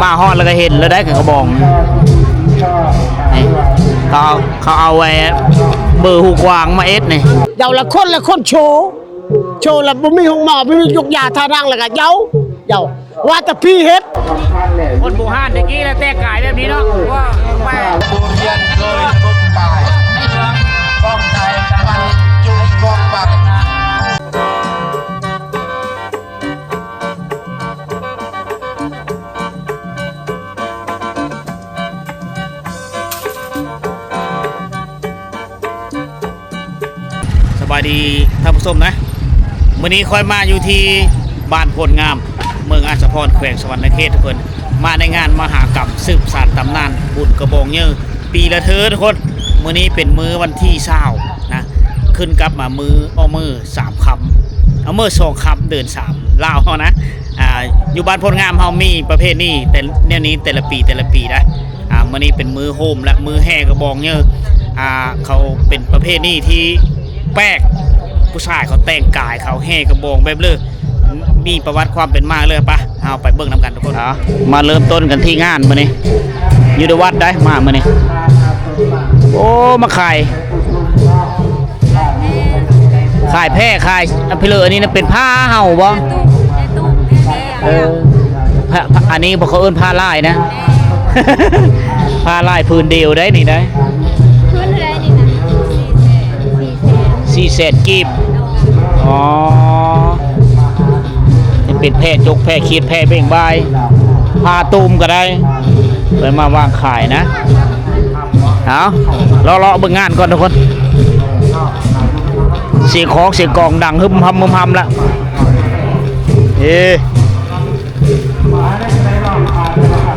ມາຮອດແລ້ວກໍເຫັນແລ້ວໄດ໋ ກະບອງນີ້ ເຂົາເອົາ ເຂົາເອົາໄອ້ເບີຫູກວາງມາເອັດນີ້. ເຈົ້າລະຄົນລະຄົນໂຊ ໂຊລະບໍ່ມີໂຮງໝໍ ບໍ່ມີຢົກຢາທານັງ ລະກະເຈົ້າ ເຈົ້າ ວ່າແຕ່ຜີເຮັດ. ຄົນບູຮານແຕ່ກີ້ລະແຕ່ງກາຍແບບນີ້ເນາະ ວ່າແປກ. ຜູ້ຮຽນເຄີຍພົບປະ ປ້ອງໄຊ ປັນຈຸກປ້ອງປັນ. ສະບາຍດີທ່ານຜູ້ຊົມນະ, ມື້ນີ້ຂ້ອຍມາຢູ່ທີ່ບ້ານໂພນງາມ ເມືອງອາດສະພອນ ແຂວງສະຫວັນນະເຂດ ທຸກຄົນ. ມາໃນງານມະຫາກຳສືບສານຕຳນານບຸນກະບອງເຍີ ປີລະເທີ ທຸກຄົນ. ມື້ນີ້ເປັນມື້ວັນທີຊາວນະ, ຂຶ້ນກັບມາມື້ ເອົາມື້ສາມຄ່ຳ ເອົາມື້ສອງຄ່ຳເດືອນສາມ ລາວເຮົານະ. ອ່າ ຢູ່ບ້ານໂພນງາມເຮົາມີປະເພນີແຕ່ ແນວນີ້ແຕ່ລະປີ ແຕ່ລະປີນະ. ອ່າ ມື້ນີ້ເປັນມື້ໂຮມ ແລະ ມື້ແຫ່ກະບອງເຍີ ອ່າ ເຂົາເປັນປະເພນີທີ່ແປກ, ຜູ້ຊາຍເຂົາແຕ່ງກາຍ ເຂົາແຫ່ກະບອງແບບເລີ ມີປະຫວັດຄວາມເປັນມາເລີຍ. ປະ ເຮົາໄປເບິ່ງນຳກັນ ທຸກຄົນ. ເອົາ ມາເລີ່ມຕົ້ນກັນທີ່ງານມື້ນີ້ ຢູ່ໃນວັດໄດ໋ ມາມື້ນີ້. ໂອ້ ມາຂາຍ ຂາຍແພ ຂາຍ ອາ ພີ່ເລີ ອັນນີ້ນະເປັນຜ້າເຫົ່າບໍ່? ເອີ ຜ້າ ຜ້າ ອັນນີ້ບໍ່ ເຂົາເອີ້ນຜ້າລາຍນະ ຜ້າລາຍຜືນດຽວໄດ໋ນີ້ໄດ໋. ຄືເທົ່າໃດນີ້ນະ? ສີ່ແສນ ສີ່ແສນ ສີ່ແສນກີບ. ອໍ ຍັງເປັນແພຈົກ ແພຂີດ ແພເບັ່ງບາຍ ຜ້າຕູມກໍໄດ້ ເພິ່ນມາວາງຂາຍນະ. ເອົາ ເລາະໆເບິ່ງງານກ່ອນ ທຸກຄົນ. ສຽງຂອງສຽງກອງດັງຮຶມຮຳຮຶມຮຳລະ ເອີ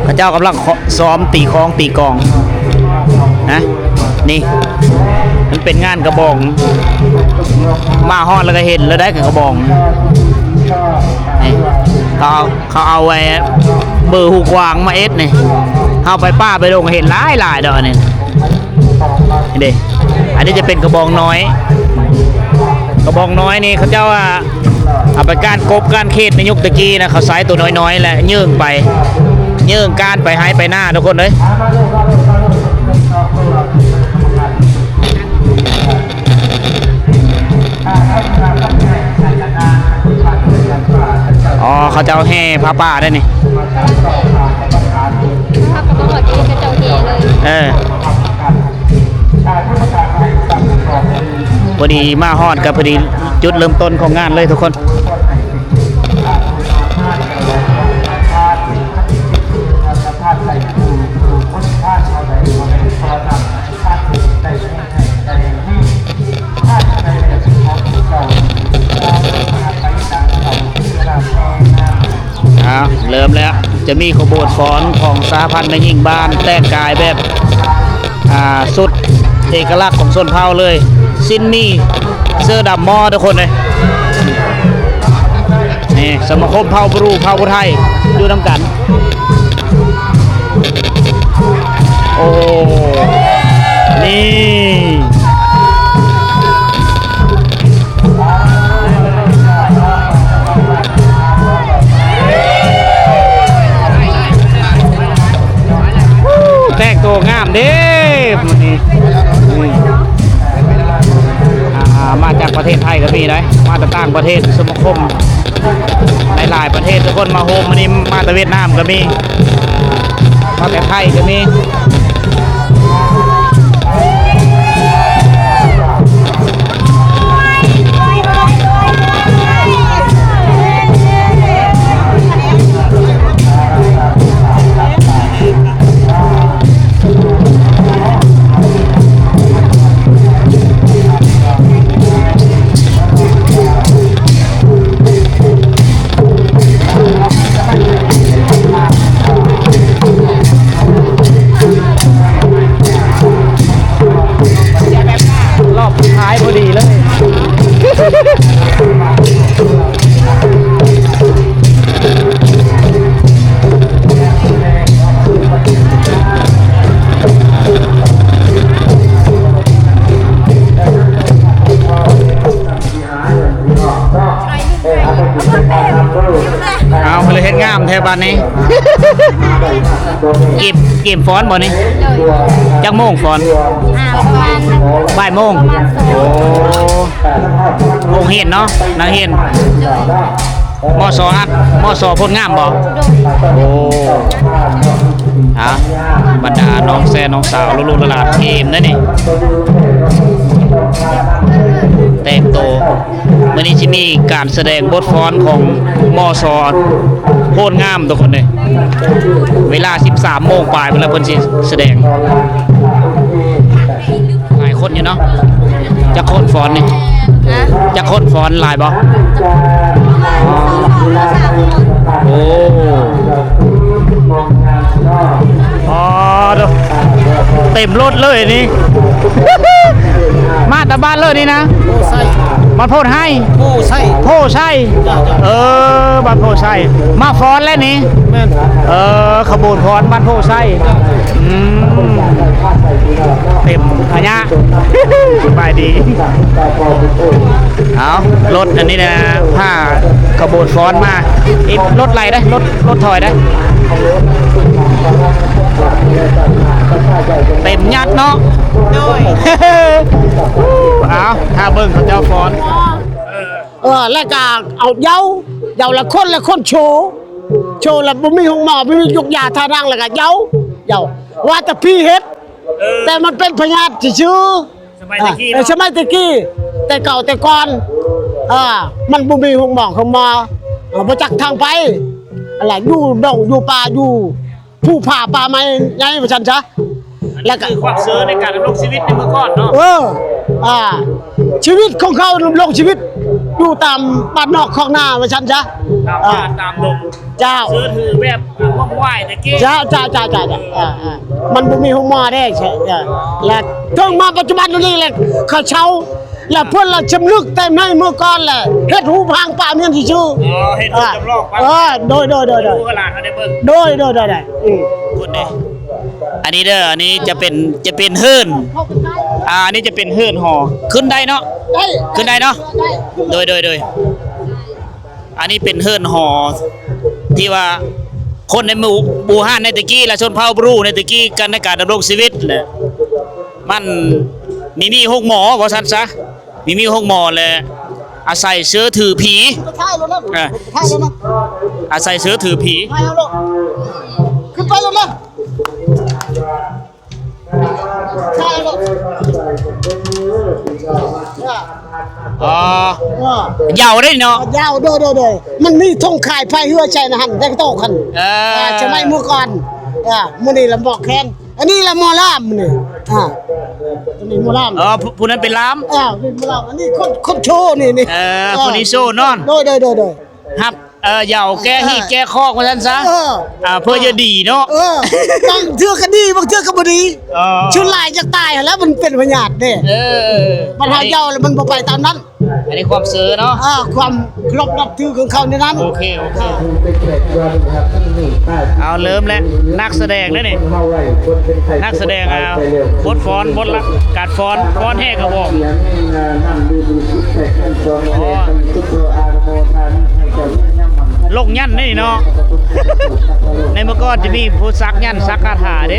ເຂົາເຈົ້າກຳລັງຊ້ອມຕີຄອງຕີກອງນະ. ນີ້ ມັນເປັນງານກະບອງ ມາຮອດແລ້ວກະເຫັນແລ້ວໄດ໋ ກະບອງນີ້. ເຂົາເອົາ ເຂົາເອົາໄອ້ເບີຫູກວາງມາເອັດນີ້. ເຮົາໄປປ່າໄປດົງເຫັນຫຼາຍໆດອກອັນນີ້. ນີ້ເດ້ ອັນນີ້ຈະເປັນກະບອງນ້ອຍ. ກະບອງນ້ອຍນີ້ເຂົາເຈົ້າວ່າ ເອົາໄປກ້ານກົບກ້ານເຂດໃນຍຸກແຕ່ກີ້ນະ, ເຂົາໃຊ້ໂຕນ້ອຍໆ ແລະ ເຍີ້ງໄປ ເຍີ້ງກ້ານໄປໄຮ່ໄປນາ ທຸກຄົນເອີຍ. ອໍ ເຂົາເຈົ້າແຫ່ຜ້າປ່າໄດ້ນີ້ ເຮົາກໍມາຮອດທີ່ເຂົາເຈົ້າແຫ່ເລີຍ. ເອີ ພໍດີມາຮອດກໍພໍດີຈຸດເລີ່ມຕົ້ນຂອງງານເລີຍ ທຸກຄົນ. ອ້າວ ເລີ່ມແລ້ວ ຈະມີຂະບວນຟ້ອນຂອງສະຫະພັນແມ່ຍິງບ້ານ ແຕ່ງກາຍແບບ ອ່າ ຊຸດເອກະລັກຂອງຊົນເຜົ່າເລີຍ ສິ້ນໝີ່ ເສື້ອດຳໝໍ້ ທຸກຄົນເອີຍ. ນີ້ ສະມາຄົມເຜົ່າບຣູ ເຜົ່າຜູ້ໄທ ຢູ່ນຳກັນ. ໂອ້ ນີ້ ແຕ່ງໂຕງາມເດ້ມື້ນີ້. ອ່າ ມາຈາກປະເທດໄທກໍມີໄດ໋ ມາແຕ່ຕ່າງປະເທດ ສະມາຄົມ ຫຼາຍໆປະເທດ ທຸກຄົນມາໂຮມມື້ນີ້ ມາແຕ່ຫວຽດນາມກໍມີ ມາແຕ່ໄທກໍມີ. ໂອ້ ກຽມ ກຽມຟ້ອນບໍ່ນີ້? ໂດຍ. ຈັກໂມງຟ້ອນ? ອ່າ ປະມານ ບ່າຍໂມງ. ປະມານສອງ. ໂອ້ ໂຮງຮຽນເນາະ ນັກຮຽນ ໂດຍ. ມສ ຮັດ ມສ ໂພນງາມບໍ່? ໂດຍ. ໂອ້ ອ່າ ບັນດານ້ອງແຊນ້ອງສາວ ລູກໆຫຼານໆ ເກມເດ້ນີ້ ແຕ່ງໂຕ. ມື້ນີ້ຊິມີການສະແດງບົດຟ້ອນຂອງ ມສ ໂພນງາມ ທຸກຄົນເດ້. ເວລາສິບສາມໂມງປາຍພຸ້ນລະ ເພິ່ນຊິສະແດງ. ຫຼາຍຄົນຢູ່ເນາະ. ຈັກຄົນຟ້ອນນີ້? ຮະ? ຈັກຄົນຟ້ອນ? ຫຼາຍບໍ່? ໂອ້ ອໍ ໂດ ເຕັມລົດເລີຍນີ້. ມາແຕ່ບ້ານເລີຍນີ້ນະ? ໂພໄຊ. ບ້ານໂພໄຮ? ໂພໄຊ. ໂພໄຊ. ເອີ ບ້ານໂພໄຊ. ມາຟ້ອນແລ້ວນີ້? ແມ່ນ. ເອີ ຂະບວນຟ້ອນບ້ານໂພໄຊ. ອືມ ເຕັມຂະຫຍະ. ສະບາຍດີ. ເອົາ ລົດອັນນີ້ນະ ພາຂະບວນຟ້ອນມາ. ເອີ ລົດໄຫຼເດ້ ລົດ ລົດຖອຍເດ້. ເຕັມຍັດເນາະ. ໂດຍ. ເອົາ ຖ້າເບິ່ງເຂົາເຈົ້າຟ້ອນ. ເອີ ແລ້ວກະເອົາເຍົາ ເຍົາລະຄົນລະຄົນໂຊ ໂຊລະບໍ່ມີໂຮງໝໍ ບໍ່ມີຢູກຢາທານັງ ແລ້ວກະເຍົາ ເຍົາ ວ່າແຕ່ຜີເຮັດ. ເອີ ແຕ່ມັນເປັນພະຍາດຊື່ໆ. ສະໄໝແຕ່ກີ້ເນາະ. ເອີ ສະໄໝແຕ່ກີ້ ແຕ່ເກົ່າແຕ່ກ່ອນ ເອີ ມັນບໍ່ມີໂຮງໝໍ ໂຮງໝໍ ເອີ ບໍ່ຈັກທາງໄປ ອັນລະ ຢູ່ດົງຢູ່ປ່າ ຢູ່ພູຜາປ່າໄມ້ໃຫຍ່ວ່າຊັ້ນຊະ. ແລ້ວກະ ຄືຄວາມເຊີໃນການດຳລົງຊີວິດໃນເມື່ອກ່ອນເນາະ. ເອີ ອ່າ ຊີວິດຂອງເຂົາດຳລົງຊີວິດຢູ່ຕາມບ້ານນອກຄອກນາວ່າຊັ້ນຊະ. ຕາມ ເອີ ປ່າຕາມດົງ. ເຈົ້າ. ເຊີຖືແບບ ອ່າ ງວກງວາຍແຕ່ກີ້. ເຈົ້າ ເຈົ້າ ເຈົ້າ ເຈົ້າ ເຈົ້າ. ເອີ ເອີ ມັນບໍ່ມີໂຮງໝໍເດ້. ເອີ ແລະ ເຖິງມາປັດຈຸບັນນີ້ແຫຼະ ເຂົາເຊົາ ແລະ ເພິ່ນລະຊຳລຶກແຕ່ໃນເມື່ອກ່ອນແຫຼະ ເຮັດຮູບຮ່າງປາມຽນຊື່ໆ. ອໍ ເຮັດຮູບຈຳລອງປະ. ເອີ ໂດຍ ໂດຍ ໂດຍ ໂດຍ. ລູກຫຼານເຮົາໄດ້ເບິ່ງ. ໂດຍ ໂດຍ ໂດຍ ໂດຍ. ອືມ ຄົນເດ້. ອັນນີ້ເດີ ອັນນີ້ຈະເປັນ ຈະເປັນເຮືອນ ອ່າ ອັນນີ້ຈະເປັນເຮືອນຫໍ ຂຶ້ນໄດ້ເນາະ? ໄດ້ ຂຶ້ນໄດ້ເນາະ? ໄດ້ ໂດຍ ໂດຍ ໂດຍ. ອັນນີ້ເປັນເຮືອນຫໍທີ່ວ່າຄົນໃນໝູ່ບູຮານໃນແຕ່ກີ້ ແລະ ຊົນເຜົ່າບຣູໃນແຕ່ກີ້ ກັນໃນການດຳລົງຊີວິດ ແລະ ມັນມີ ມີໂຮງໝໍວ່າຊັ້ນຊະ ມີ ມີໂຮງໝໍ ແລະ ອາໄສເຊື້ອຖືຜີ. ໄປຖ່າຍລົດນະ ອ່າ ໄປຖ່າຍລົດນະ ອາໄສເຊື້ອຖືຜີ. ຖ່າຍເອົາໂລດ ຂຶ້ນໄປໂລດນະ. ອໍ ເຍົາເດ້ເນາະ. ເຍົາ ໂດຍ ໂດຍ ໂດຍ. ມັນມີທົ່ງຂາຍພາຍເຮືອໃສ່ນະຫັ້ນ ແຕ່ໂຕຄັນ. ເອີ ອ່າ ສະໄໝມື້ກ່ອນ. ອ່າ ມື້ນີ້ລະໝໍແຄນ ອັນນີ້ລະໝໍລາມນີ້. ອ່າ ອັນນີ້ໝໍລາມ. ອໍ ຜູ້ ຜູ້ນັ້ນເປັນລາມ. ອ່າ ເປັນໝໍລາມ. ອັນນີ້ຄົນ ຄົນໂຊນີ້ ນີ້. ເອີ ເອີ ຄົນນີ້ໂຊນອນ. ໂດຍ ໂດຍ ໂດຍ ໂດຍ. ຮັບ ເອີ ເຍົາແກ້ຮີດແກ້ຄອກວ່າຊັ້ນຊະ. ເອີ ອ່າ ເພື່ອຈະດີເນາະ. ເອີ ບາງເທື່ອກະດີ ບາງເທື່ອກະບໍ່ດີ. ເອີ ສ່ວນຫຼາຍຢາກຕາຍຫັ້ນແຫຼະ ມັນເປັນພະຍາດເດ້. ເອີ ບັດເຮົາເຍົາແລ້ວມັນບໍ່ໄປຕາມນັ້ນ. ອັນນີ້ຄວາມເຊື່ອເນາະ. ເອີ ຄວາມເຄົາລົບນັບຖືຂອງເຂົາໃນນັ້ນ. ໂອເຄ ໂອເຄ. ເອົາ ເລີ່ມແລ້ວ ນັກສະແດງເດ້ນີ້ ນັກສະແດງ. ອ່າ ບົດຟ້ອນ ບົດລະ ການຟ້ອນ ຟ້ອນແຫ່ກະບອກ. ອໍ ລົງຍັນນີ້ເນາະ. ໃນເມື່ອກ່ອນຈະມີຜູ້ສັກຍັນສັກຄາຖາເດ້.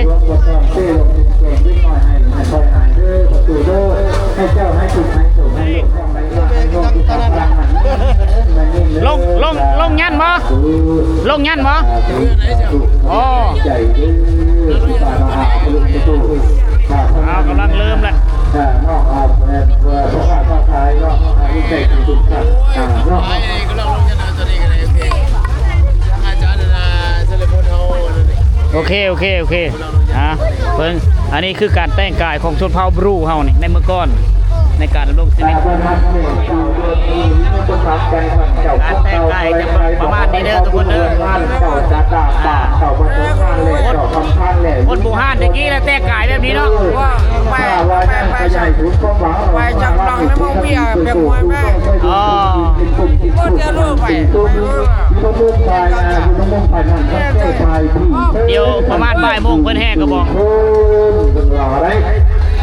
ລົງ ລົງ ລົງຍັນບໍ່? ລົງຍັນບໍ່? ອໍ ອ່າ ກຳລັງເລີ່ມແລ້ວ. ໂອເຄ ໂອເຄ ໂອເຄ. ອ່າ ເບິ່ງ ອັນນີ້ຄືການແຕ່ງກາຍຂອງຊົນເຜົ່າບຣູເຮົານີ້ ໃນເມື່ອກ່ອນ ໃນການດຳລົງຊີວິດ. ການແຕ່ງກາຍຈະປະມານນີ້ເດີທຸກຄົນເດີ. ຄົນ ຄົນບູຮານແຕ່ກີ້ລະແຕ່ງກາຍແບບນີ້ເນາະ. ອໍ ດຽວປະມານບ່າຍໂມງເພິ່ນແຫ່ກະບອງ. ເພິ່ນວ່າໄດ້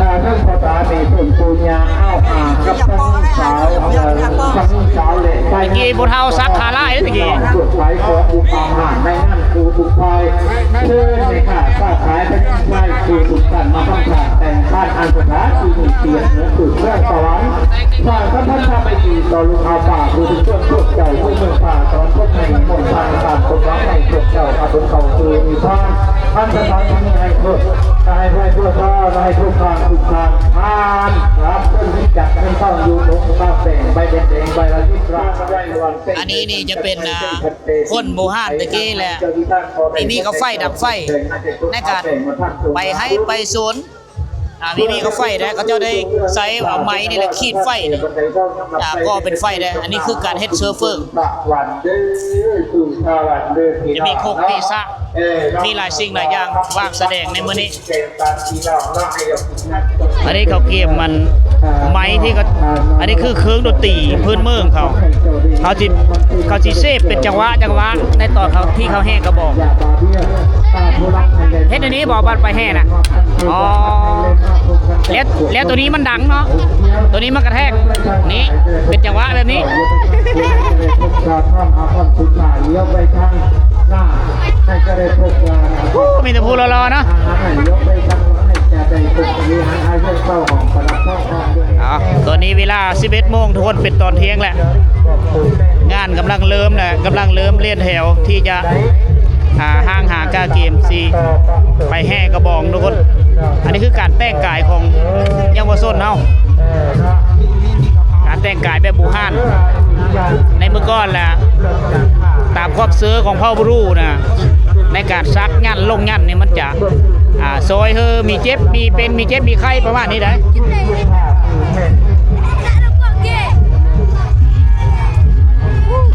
ອ່າ ທັງພໍ່ຕາແມ່ຕົນປູຍ່າ ອ້າວ ອາ ກັບທັງສາວ ເອີ ທັງສາວແລະ ຕະກີ້ຜູ້ເຖົ້າສັກຂາລາຍເດ້ຕະກີ້. ຂາຍຂອງຢູ່ຕາມຮ້ານໃນງານຄູ່ທຸກຝ່າຍ ເຊີນແມ່ຄ້າ ທີ່ນີ້ຈະເປັນ ອ່າ ຄົນບູຮານແຕ່ກີ້ແຫຼະ ມີມີກາໄຟ ດັງໄຟໃນການໄປໄຮ່ໄປສວນ ອ່າ ມີມີກາໄຟແດ່ ເຂົາເຈົ້າໄດ້ໃຊ້ເອົາໄມ້ນີ້ແຫຼະຂີດໄຟນີ້ ອ່າ ກໍ່ເປັນໄຟແດ່. ອັນນີ້ຄືການເຮັດເຊີເຟີ ຈະມີຄົກ ມີສະ ມີຫຼາຍສິ່ງຫຼາຍຢ່າງວາງສະແດງໃນມື້ນີ້. ອັນນີ້ເຂົາກຽມມັນໄມ້ທີ່ເຂົາ ອັນນີ້ຄືເຄື່ອງດົນຕີພື້ນເມືອງເຂົາ ເຂົາຊິ ເຂົາຊິເສບເປັນຈັງຫວະ ຈັງຫວະໃນຕອນເຂົາ ທີ່ເຂົາແຫ່ກະບອງ. ເຮັດອັນນີ້ບໍ່ ບັດໄປແຫ່ນະ? ອໍ ແລ້ວ ແລ້ວໂຕນີ້ມັນດັງເນາະ ໂຕນີ້ມັນກະແທກ ນີ້ ເປັນຈັງຫວະແບບນີ້. ໂອ້ ມີແຕ່ຜູ້ຫຼໍ່ໆເນາະ. ເອົາ ຕອນນີ້ເວລາສິບເອັດໂມງ ທຸກຄົນ ເປັນຕອນທ່ຽງແລ້ວ ງານກຳລັງເລີ່ມແລ້ວ ກຳລັງເລີ່ມລຽນແຖວທີ່ຈະ ອ່າ ຮ່າງຫາກະກຽມຊິໄປແຫ່ກະບອງ ທຸກຄົນ. ອັນນີ້ຄືການແຕ່ງກາຍຂອງເຍົາວະຊົນເຮົາ ການແຕ່ງກາຍແບບບູຮານ ໃນເມື່ອກ່ອນລະ ຕາມຄວາມເຊື່ອຂອງເຜົ່າບຣູນະ ໃນການສັກຍັນລົງຍັນນີ້ ມັນຈະ ອ່າ ຊ່ອຍໃຫ້ມີເຈັບ ມີເປັນ ມີເຈັບ ມີໄຂ້ ປະມານນີ້ໄດ໋.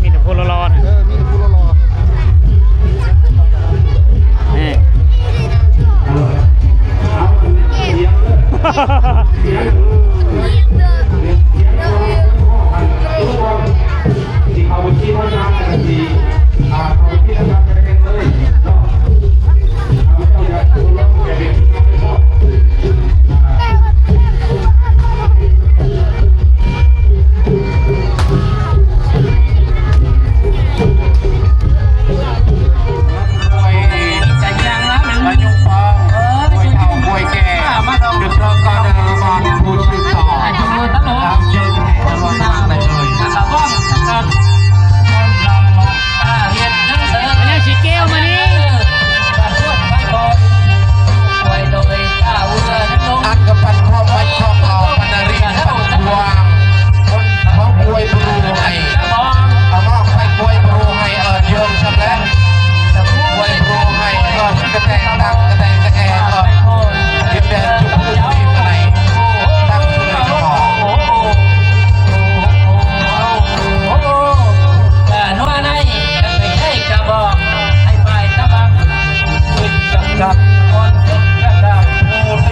ມີແຕ່ຜູ້ຫຼໍ່ໆນະ ເອີ ມີແຕ່ຜູ້ຫຼໍ່ໆ ນີ້. ອັນກະປັນຄອບໄວ້ຄອບເອົາ ບັນດາຣີ ບັນດາວາງ ຄົນເຮົາອວຍບຣູໃຫ້ ເອົາມາໄປອວຍບຣູໃຫ້ ເອີ ເຢິງຊຳແລະ ອວຍບຣູໃຫ້ ເອີ ກະແຕງຕັງ ກະແຕງກະແອ ເອີ ດິນແດນຈຸດພູມປີໃໝ່ ຕັ້ງຊື່ໃຫ້ພໍ່. ກັບ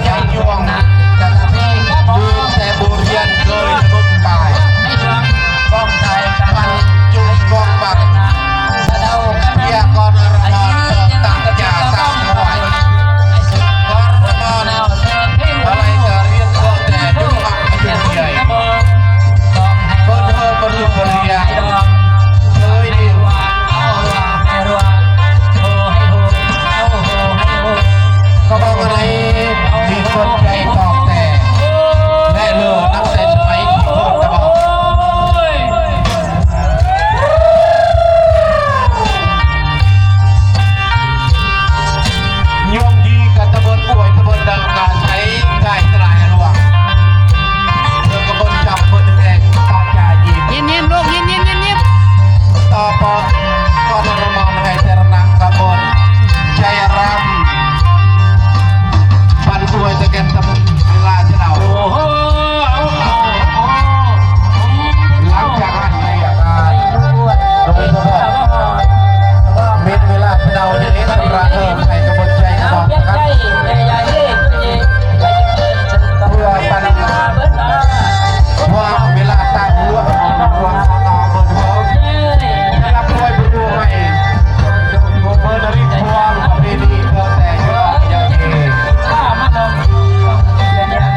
ຍາຍຍວງ ນະ ກະມີ ຄືແຕ່ບົດຮຽນເຄີຍເບິ່ງປາຍ ບັນຈຸກອງບັກ ພະຍາກອນອາຣະມອນ ຕອກຕັກຢາສາມຫວຍ ກອນອາຣະມອນ ອະໄລກະຮຽນເພາະແຕ່ດຸມະອາຍຸໃຫຍ່ ເພິ່ນເຮີບະລຸປະລິຍາ ເຄີຍດິນ ກະບອກອະໄລ ມີຄົນໃຈຕອກແຕກ ແລະ ເລີນຳແຕ່ສະໄໝທີ່ເພິ່ນກະບອກ ຍອງຢີກະຕະເບີດອວຍຕະເບີດດັງການໃຊ້ ກາຍຕະຫຼາຍອາລວງ ເດີກະເບີດຈັບເບີດແຮງ ປາຈາຍິນ ຍິນໆລູກ ຍິນໆ ຍິນໆ ຕໍ່ປະ ກອນອາຣະມອນ ໃຫ້ແຕ່ລະນາງກະເບີດ ໄຊຣຳ ບັນອວຍຕະແກນຕະເວລາຈະເລົ່າ ຫຼັງຈາກນັ້ນໄດ້ອາການ ໂດຍສະເພາະ ເມັນເວລາເຮົານີ້ເອງ ສຳລັບເຮົາໃຫ້ກຳລັງໃຈກັນ ເພື່ອປັນ ວ່າເວລາຕາມເຮືອ ເຮືອຂອງເຮົາ ເພິ່ນເຮົາ ສຳລັບອວຍບຸນໃຫ້ ເພິ່ນນະລິພວງປະເພນີເຮົາແຕ່ເຮືອ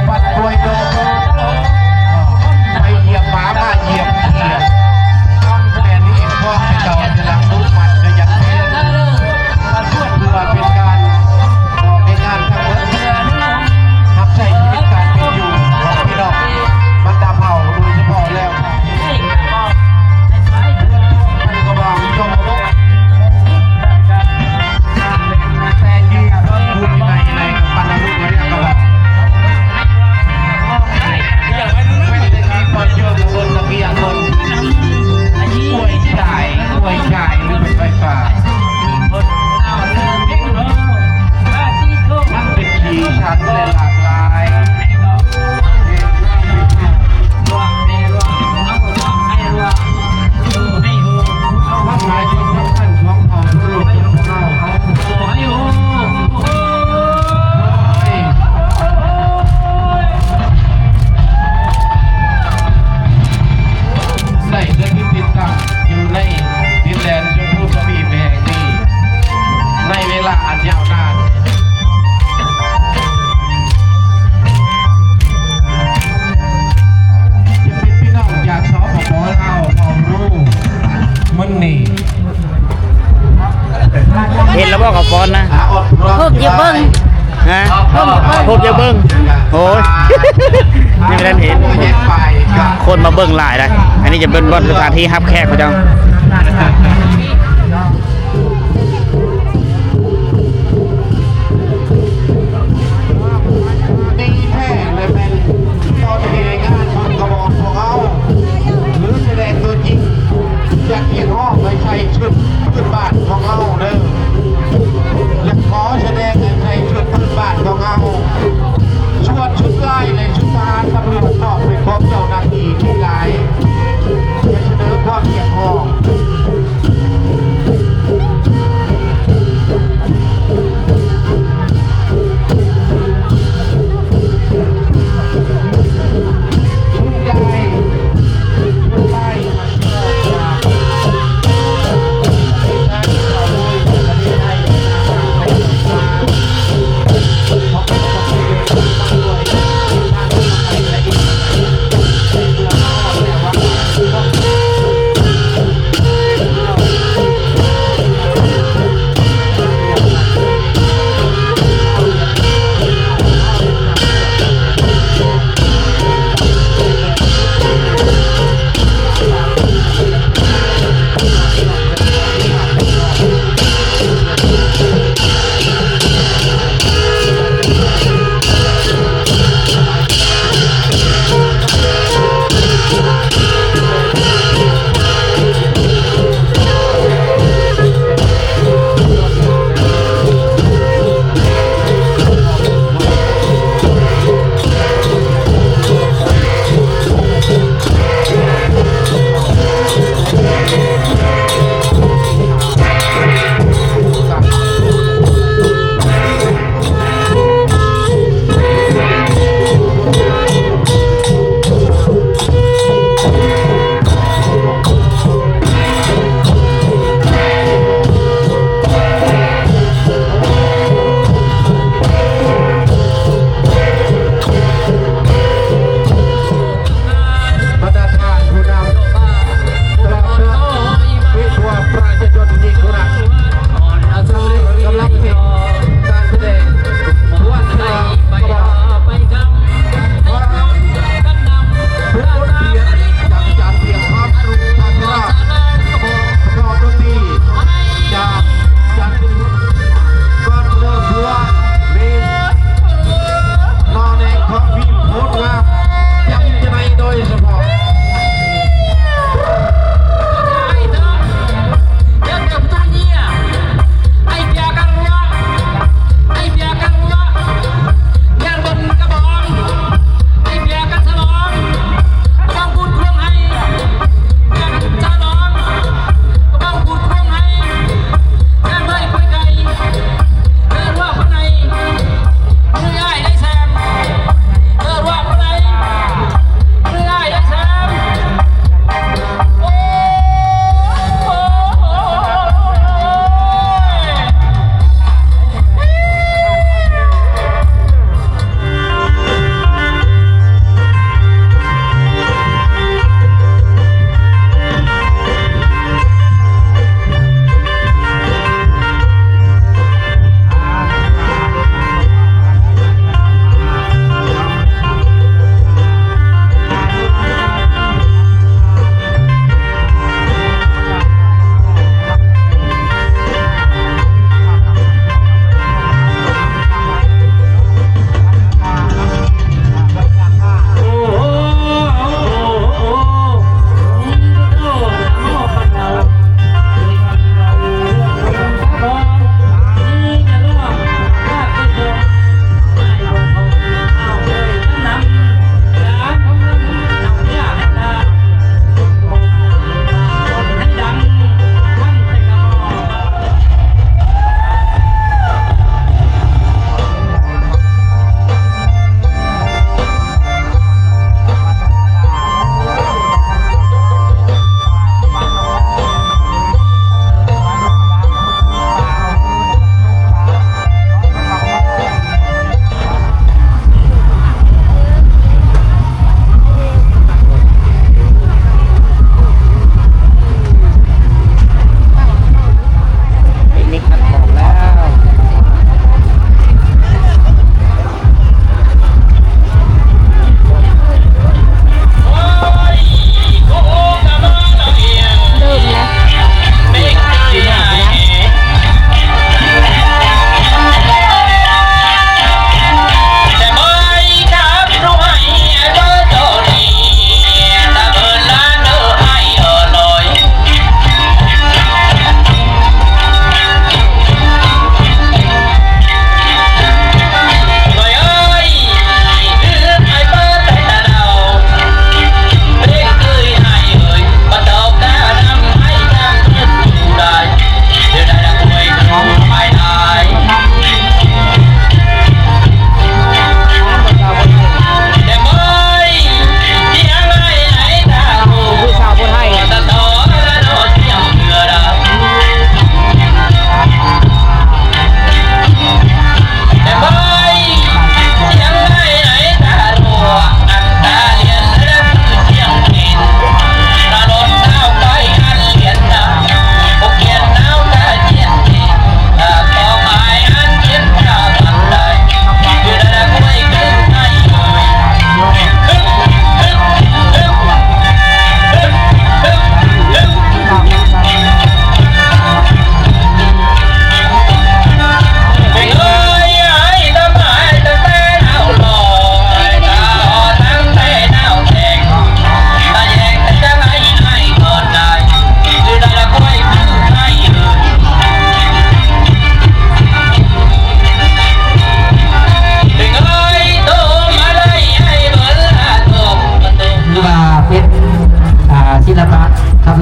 ບັດອວຍໂດ ໄປຢຽບໝາ ມາຢຽບເຂື່ອນ ຕອນແມ່ນີ້ພວກເຈົ້າຈະລັກລຸກມັນກະຍັງເປັນ ເພື່ອເປັນ ຂໍຟ້ອນນະ ຮູບຢ່າເບິ່ງ ຮະ ຮູບຢ່າເບິ່ງ ໂອ້ຍ ຍັງບໍ່ທັນເຫັນ ຄົນມາເບິ່ງຫຼາຍໃດ໋. ອັນນີ້ຈະເປັນບ່ອນສະຖານທີ່ຮັບແຂກເຂົາເຈົ້າ. ດີແທ້ ແລະ ແມ່ນ ຕໍ່ແຕ່ງານບຸນຂະບອນຂອງເຮົາ ຫຼື ສະແດງຕົວຈິງ ຈະຮຽກຮ້ອງໃຫ້ໃສ່ຊຸດພື້ນບ້ານຂອງເຮົາເດີ. ຢາກຂໍສະແດງໃຫ້ໃສ່ຊຸດພື້ນບ້ານຂອງເຮົາ. ສ່ວນຊຸດລາຍ ແລະ ຊຸດທະຫານຕຳຫຼວດ ກໍເປັນຂອງເຈົ້າໜ້າທີ່ທີ່ຫຼາຍ ຈະສະເໜີຄວາມຮຽກຮ້ອງ.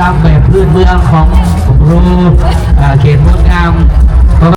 ລຳແບບພື້ນເມືອງຂອງ ເຂດເມືອງງາມ